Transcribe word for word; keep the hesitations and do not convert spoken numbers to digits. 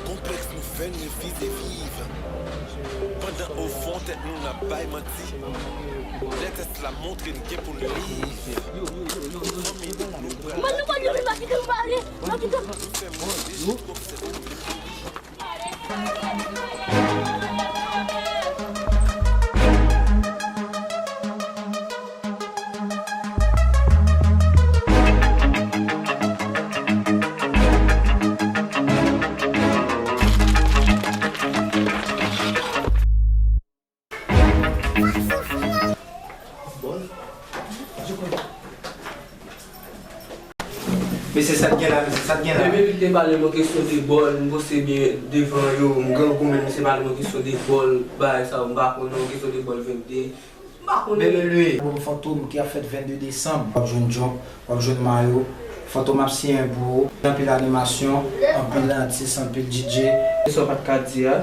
Konplèks nou fè n refize viv. Pandan ofon tèt nou n ap bay manti. Lè tès la montre n gen pou n liv. Fanmi nou, nou pral. Mwen, nou konn li, mwen kite m pale. Mwen kite m. Nou fè move jou k obsève nou. Mesye, sa t gen la, mesye, sa t gen la? Ebyen, li te pale mwen kesyon de bòl, m panse byen devan yo, m grangou, men misye pale mwen kesyon de bòl, bagay sa yo, m pa konnen, kesyon de bòl vennde, m pa konnen. Bebe Louis, album Fantom ki ap fèt vennde desanm. W ap jwenn jump, w ap jwenn mayo, Fantom ap siyen pou ou. Anpil animasyon, anpil atis, anpil D J. Se sa w pa t ka di a.